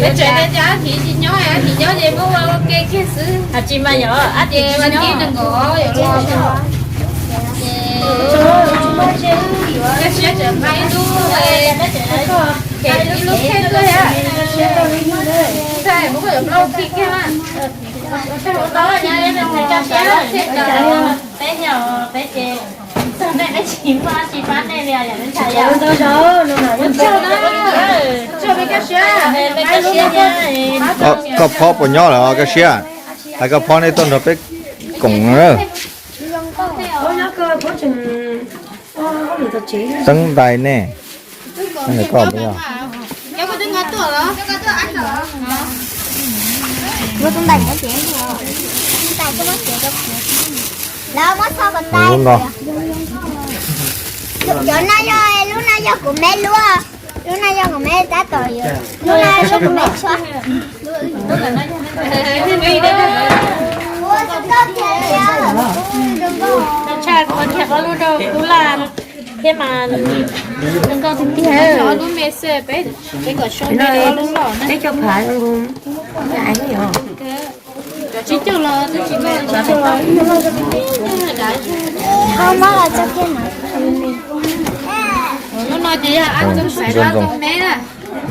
Tsev tias ab thiv tsis nyob, ab thiv nyob ces muab ua ua ke kiag xwb. Ab tsis mas yog ab thiv tsis nyob. Ces siab tseem nqa ib lub, ib lub kheej tuaj thiab. Ntxhais muab koj cov plaub khi kiag mas. Peb yog peb ces txog nej peb tsis muaj tsis pab nej li. Koj phob puas nyob lawm koj siab? Hais koj phob nej tuaj nrog peb koom na. Xeeb ntais nej. Koj lub no yog, lub no yog kuv me lub, lub no yog kuv me tab tom, lub no yog kuv me tshuab. Tshaj kuv thiaj ob lub rau kub laj thiab mas zoo nkauj tiag tiag. Peb cov phav zoo nkauj. Tsis coj los, ho muab los tso kiag no. Lub no ces yog ab ntxoog xaiv, ab ntxoog me na.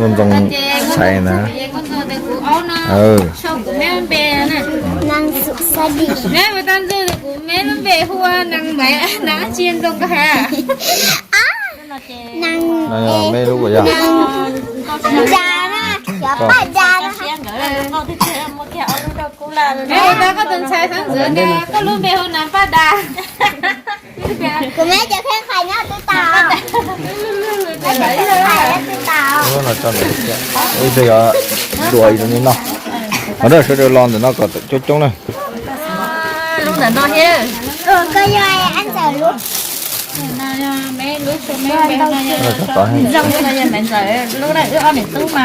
Ntxoog xaiv na. Sau kuv me lub npe na. Neb ua tau ntxwg kuv me lub npe hu ua Nag Maiv, Nag Ab Tsi Ntxoog ko ha. Nag, me lub ua yog Nag Ntsa na, cov paj ntsa na. Ua tau koj tus ntxhais xeeb ntxwv tias koj lub npe hu Nag Paj Das. Kuv me cov kheej qhais nyob twb tas. Ib tug yog dua ib lub no. Qhov no sawv daws los ntawm no kom coob coob na. Lub ntawm no thiab. Koj yog ab ntxawm lub. Zoo no yog Maiv Ntxawm lub na, wb ob niam tub mas.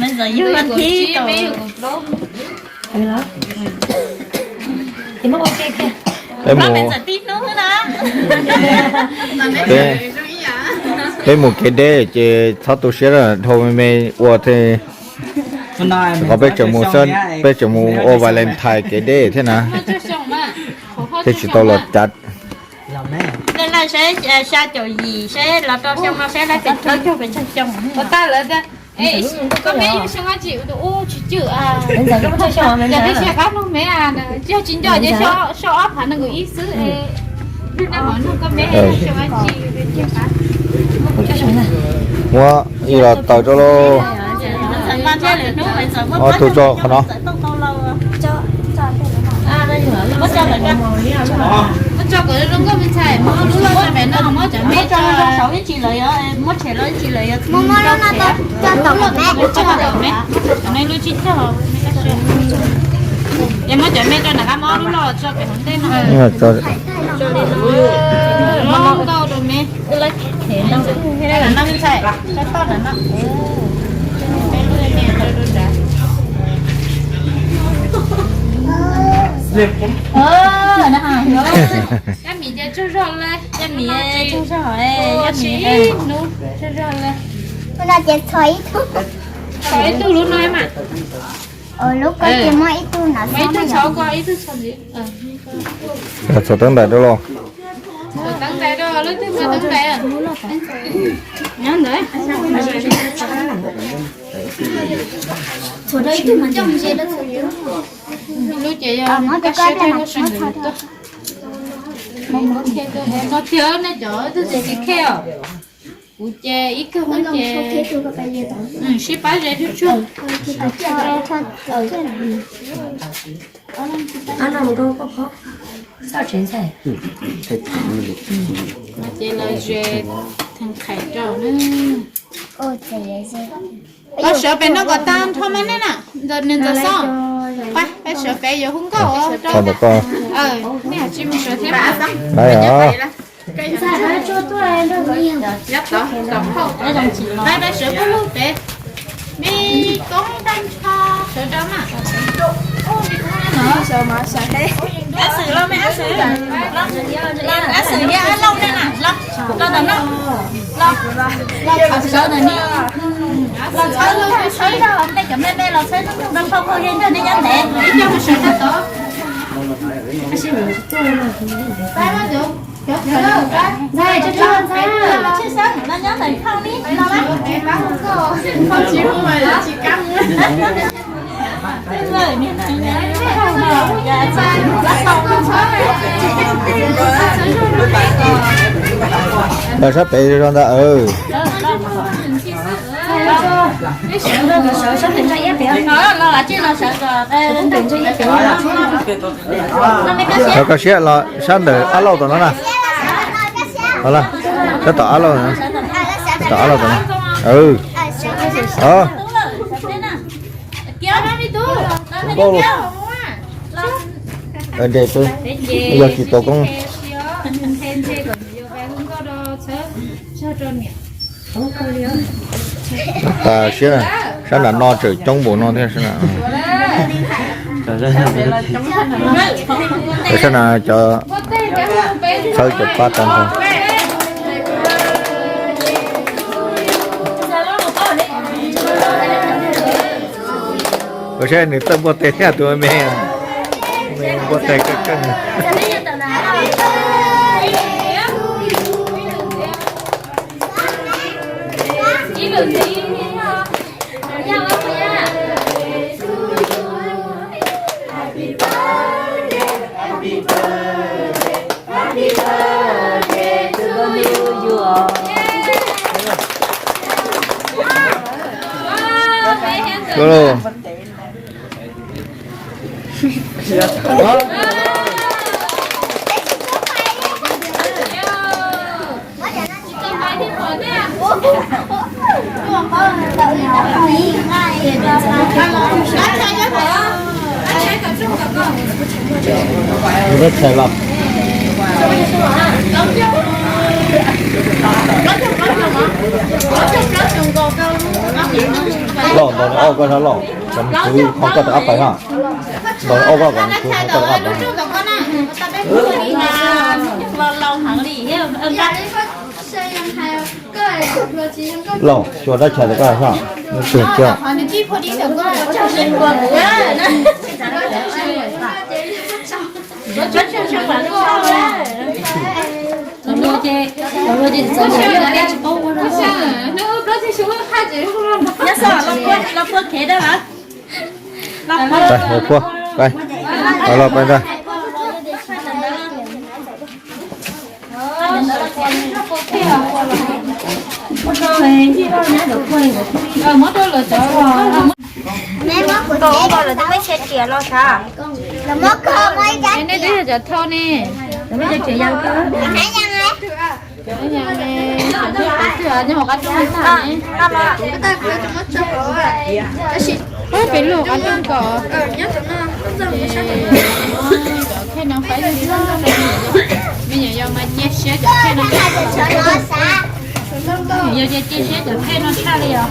Maiv Ntxawm yug thib tau. Peb mus, peb mus kev deb ces txhob tu siab, dhau me me ua thiab. Qhov peb tseem mus, peb tseem mus ua Valentine kev deb thiab na, thiaj tsis tau los cav. Saib xya caum yim, saib los rau xyoo no saib lawv pes tsawg caug pes tsawg xyoo. Ua tau lawm tias, koj me yug xyoo ab tsi? Ua tus ub tsis cwm. Yog tias tsis qab nug me, yog tsis nco ces xyoo ob phav nees nkaum ib xwb. Muab ib los taws rau lauj. Ob tug tso qhov no. Muab cov me rau nram qab, muab lub loj tso pem hauv ntej no. Nkauj rau me. Cab mis ces tsaug zog lawm, cab mis tsaug zog, cab mis ib hnub tsaug zog lawm. Txhos ib tug lub no mas. Lub ko ces muaj ib tug no, ib tug txhos ko, ib tug txhos ntxiv. Txhos teeb ntais rau los. Txhos teeb ntais rau, lub twg muaj teeb ntais? Nyob ntawd. Txhos rau ib tug mas coj mus ze rau txhos. Lub ces yog koj siab thiab lub sab nws tuaj. No thiab nej cov twg tsis khej os. Kuv ces ib kawg ces sib pab ze tsuag tsuag. Ces lawv ze theem qhaim rau na. Pab sawv pem no kom tag nrho mas nej na, nws ntxeev xwb. Pab, pab sawv pem yuav hu nkauj rau. Nej tsis mus sawv thiab mas. Pab, pab sawv pub lug pem. Me koob tag nrho sawv rau mas. Ab Xwm los, me Ab Xwm. Ab Xwm thiab Ab Lauj nej na, los, los tom no. Los. Sawv ntawm ni, los txhawb, txhawb zog, nej cov me me los txhawb ntawm phau khaub hlab nrog nej nyob ntev. Ntxhais, ntxhais, ntxhais, los tsheb sawb, los nyob ntawm phau ni, los na. Los sab pem zog ntag. Koj siab los sab ntawm ab lauj tom no na. Sab tom ab lauj, sab tom ab lauj tom no. Nkauj, nres pw, yog tsis tau koob. Tas siab, sab nram no tseem coob npaum no thiab. Sab na cov txhawb cov pab tag nrho. Ua saib nws tawj npuaj tes thiab tus me, me npuaj tes kawg kawg. Lauj, ntaus li ob koj sab lauj, kuv ho koj tau ab pais ha. Ntaus li ob koj kom kuv ho koj tau ab pais. Lauj, xyuas dab tsi rau koj sab, nws twg kiag. Los puag, los pais ntag. Nej twb yog cov thau ne. Peb lub qab rooj kom me nyuam yaus mas cia siab cov kheej no. Yog tias cia siab cov kheej no tshaj li os.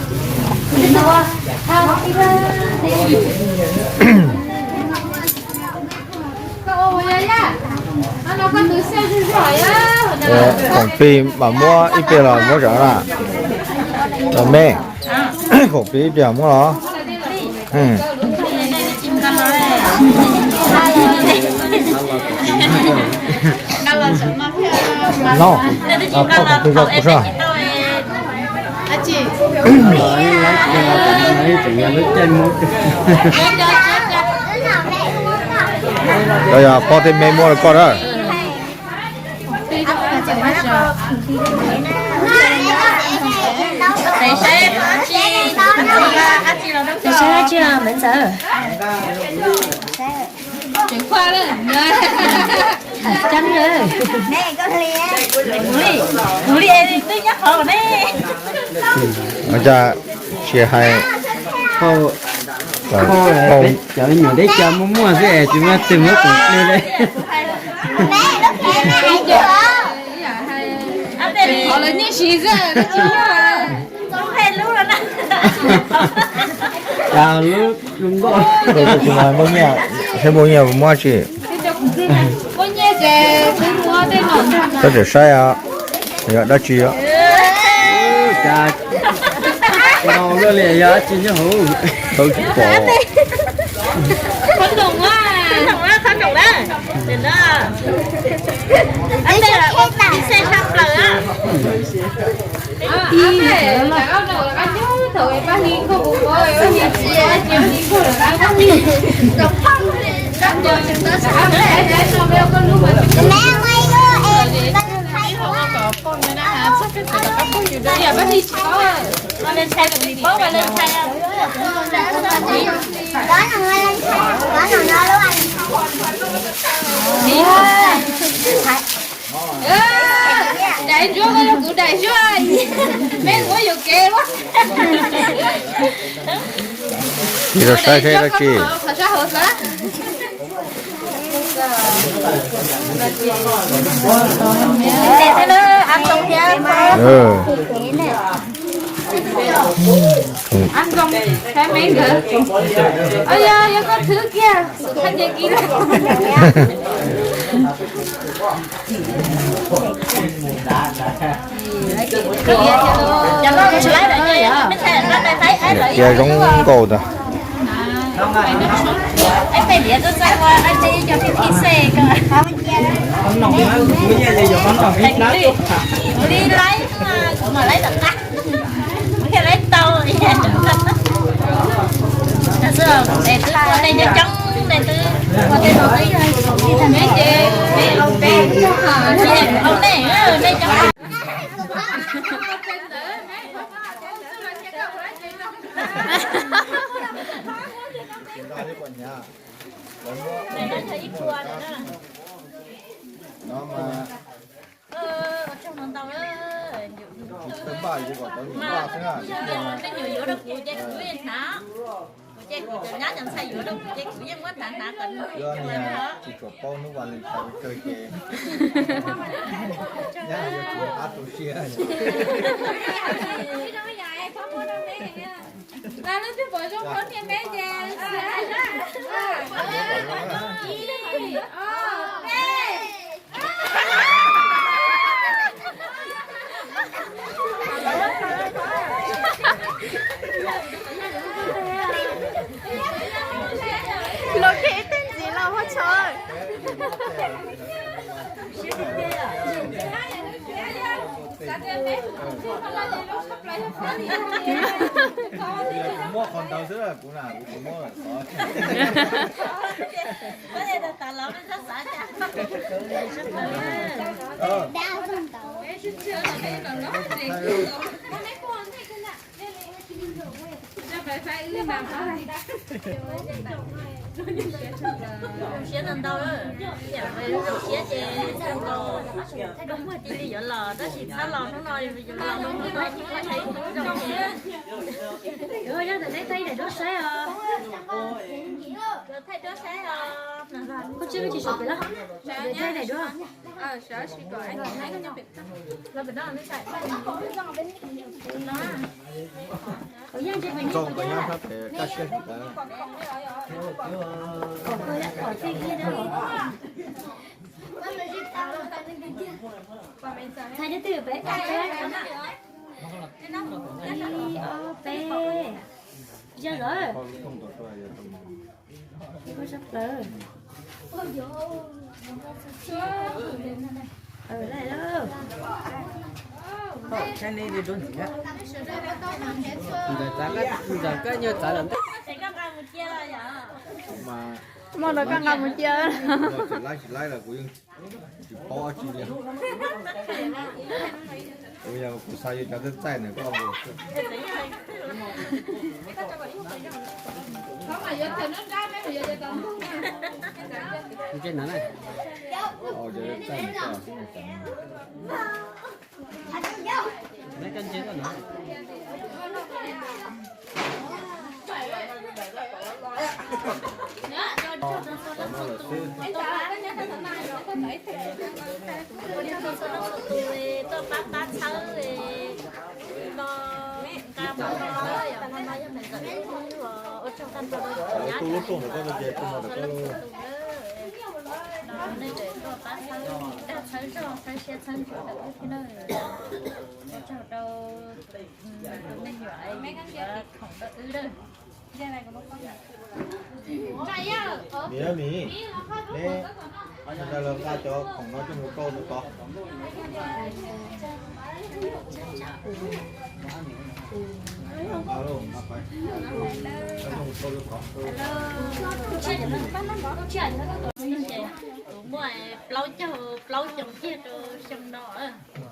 Khoom plig mam muab ib pliag los muab zov na. Los me, khoom plig ib pliag muab los. No, khoom plig zov kuv soj. Cov yog pob thiab me muab rau koj na. Saib dab tsi, Maiv Ntxawm? Kuv li, kuv li es twb nyob hauv ne. Ua cas tsis hais, cov me nyuam deb cov muaj muaj xwb es tsis muaj twg muab tus plig li. Qhov lawv nyiaj siv xwb. Cas lub zoo nkauj. Npaj nyiaj, seb npaj nyiaj muab tsi. Tab sis saib yog dab tsi os. Cas no luaj li yog dab tsi nyob hauv? Tau tsis pom. Khov ntoom na, khov ntoom na. Ab tej xej sab plaws. Daim ntsuab ko yog kuv daim ntsuab, peb muab yuam kev ua. Ces los saib saib dab tsi. Yog koj thwb kiag, thaj nce kib lawm. Cia zoo nkauj tas. Twb ua nej coob coob, nej twb ua tej no twb yog ib tug me ces peb ua peb, ua nej, nej coob. Tej nyuag yuav rau kuv ces kuv yeej hnav, kuv ces kuv cov nyab cov ntxhais yuav rau kuv ces kuv yeej muab hnav hnav kom nws tsis tshua paub hnub Valentine kawg ces nyab yuav tsum qab tu siab. Lub twg pom zoo phob niag me ces ib, ob, peb. Los kiag ib teg ntxiv los hua tshauv. Kuv muab qhov ntawd xwb, kuv na, kuv tsis muab lawm xov. Siab ntau ntau, zoo siab ces cia li yuav los, tab sis txhob los hnub no, yuav los hnub no tsis muaj thaij ib hnub zoo. Neb thaij daim duab saib os. Thaij duab saib os. Koj tsis, koj tsis saum pem los? Thaij daim duab. Zoo pes nyob sab pem kaj siab tsis tawv. Thaij twb twb pem, ib ob peb, yog lawm. Ua tshaj plaws. Lawm lauj. Ntawm koj nyuag txav lawm ntej. Hmo no koj nqa mus cia. Tsis laib, tsis laib los kuv yeej tsis paub dab tsi li. Kuv yog kuv xav yuav cov txaij txaij ntawm koj. Tuaj pab pab txhawb no, nqa mus no, yog no yog me ntxawm ua tsaug tag nrho rau cov nyab cov txiv, nej tseem tuaj pab txhawb dag txhawb zog txhawb siab txhawb ntsws ntawm wb thiab na. Ua tsaug rau Mim, mim, neb, neb los nqa cov khoom no coj mus rau tus tod. Kuv muaj plaub caug plaub xyoo kiag rau xyoo no.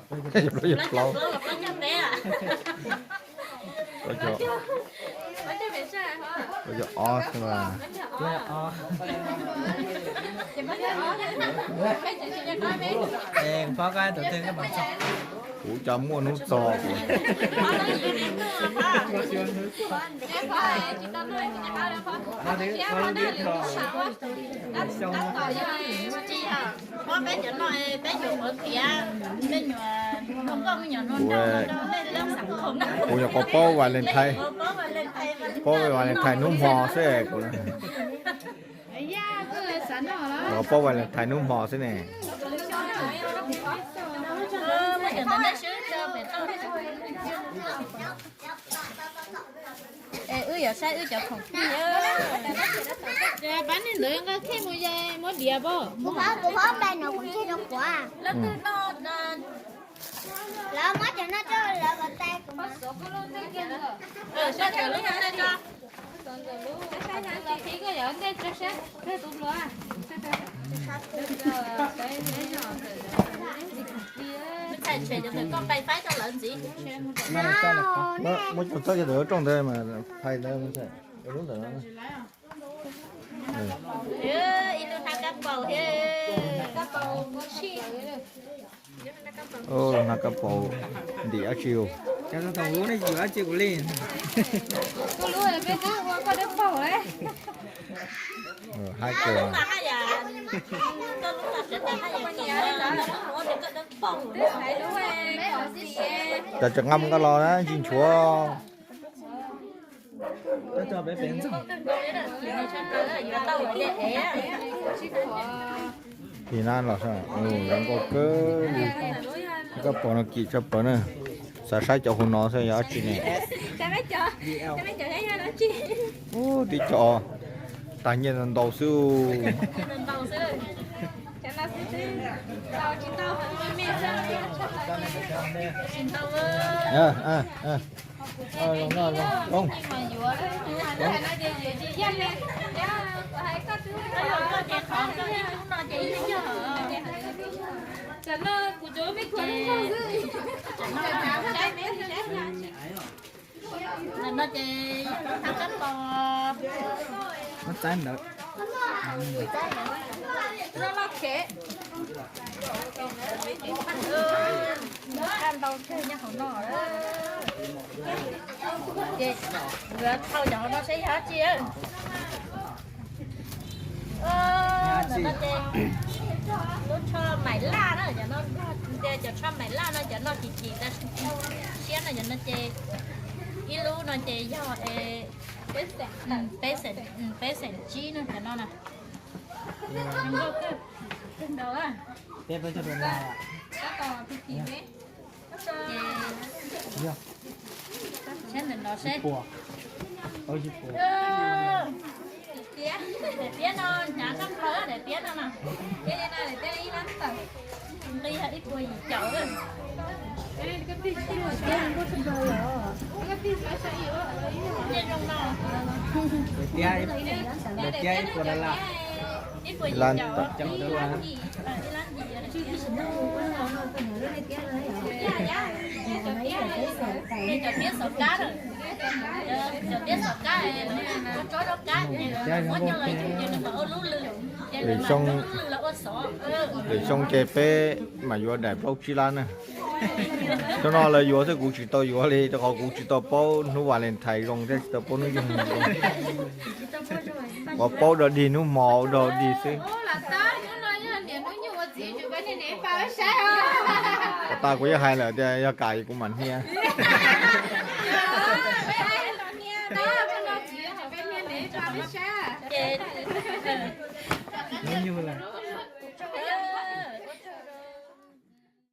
Plaub caug plaub los plaub caug peb a? Plaub caug ob xwb mas. Kuv cov muaj hnub txog kuv. Kuv nyuam qhuav paub Valentine, paub Valentine hnub hmo xwb kuv. Los paub Valentine hnub hmo xwb ne. Wb yuav saib wb cov khoom plig. Pab niag ntawd nqa khej mus ye muab diav pab. Kuv pab, kuv pab pe no kuv ntseg rau kuv. Lawv muab cov no rau lawv kom tag kuv. Muab cov txawj cov ntawd rooj ntawd mas phais ntawd, lub ntawd. Ib lub hnab kab paus thiab. Hnab kab paus ntim dab tsi? Cov tau lub ne yus dab tsi kuv li. Koj lub peb twb ua koj dab paug lawm. Haib kawg. Cas tseem nqa mus nqa los na, tsis nchuav. Tim na los zoo nkauj kawg li. Koj pom no kim tshaj plaws na. Xav saib cov hauv no xwb yog dab tsi ne. Ub, tib co tag nyiaj ntau xwb. Ntawm no ces yog lub hnab kab paus. Muab txaib ntawd. Kaj ntau kawg nyob hauv no. Ces yuav thau cov hauv no saib yog dab tsi. Ntawm no ces lub tsho maim laj na, cov no ntias cov tsho maim laj no, cov no kim kim tas siab no, cov no ces ib lub no ces yog peb xeem tsib no, cov no na. Nkauj kawg, kawg nkaus. Saib ntawm no seb. Daim tiab no hnyav tshaj plaws, daim tiab no na. Nqi yog ib puas yim caum. Daim tiab, daim tiab ib puas dollar. Ib puas yim caum, ib lab yim, ib lab yim. Cov tiab xov kab, cov tiab xov kab, tsob zaub kab, muab nyob los ib tug ces nws mam ua lub lwm, ces lwm xyoo, lwm xyoo ces peb mam yuav daim plaub tsib lab na. Cov no lawv yuav xwb, kuv tsis tau yuav li, rau qhov kuv tsis tau paub hnub Valentine zoo thiab tsis tau paub hnub yug zoo. Kuv paub dog dig hnub hmo dog dig xwb. Kom tas kuv yeej hais lawm tias yog kam kuv mam hnia. Hnub yug lawm.